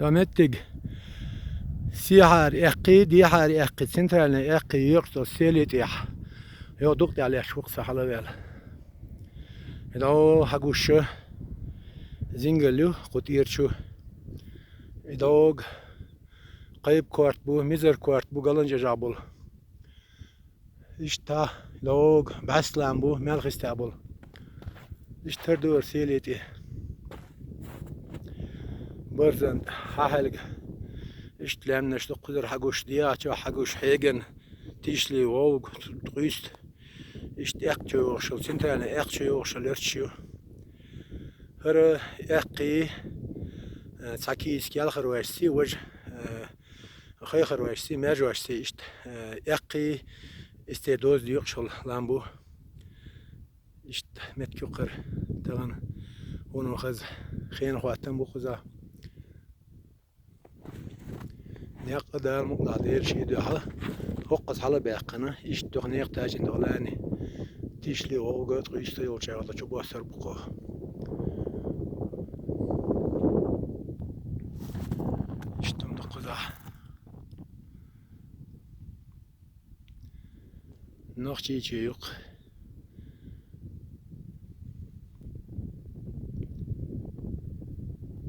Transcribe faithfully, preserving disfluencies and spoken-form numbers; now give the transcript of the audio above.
До меттиг сехьара аьккхий, дехьара аьккхий, центральный аьккхий йоькъуш долу сели тӀехь. Йо, дукъ тӀехь леш ву-кх со хьалаваьлла. И дӀо хьагуш зингал ю кху тӀера чу. И дӀога кхайба корта бу, мизар корта бу, галан жежагӀ болу. Иштта дӀога бӀаьслам бу, мел хиста болу. Иштта тардора сели тӀе. Барзан хьахьелга. Иштта лаьмнаш ду кхузара хьагуш, дехьа чохь хьагуш хьеган, тишли вовга, къуьйста. Иштта аьккхий чу йогӀуш йолу, центральный аьккхий чу йогӀуш йолу ярташ ю. ХӀара аьккхий, э, цхьа кийсак ялхарваьшций, важа, э, хайхарваьшций, маьржаваьшций иштта, э, аьккхий, исте доза декъаш йолу лам бу. Иштта меттиг ю кхара тахана, хӀуна хаза хенан хӀоттам бу кхузахь. Некъа Дала мукъ лахь, Делан шен дуьхьа, хӀокхуза хьала баьккхина, иштта дуьхьа некъа тачина долу лани, тишли вовга, ткъа къуьйста йолчу агӀорла чу боссар бу кхо. Иштта ду кхузахь. Нохчийчоь ю-кх.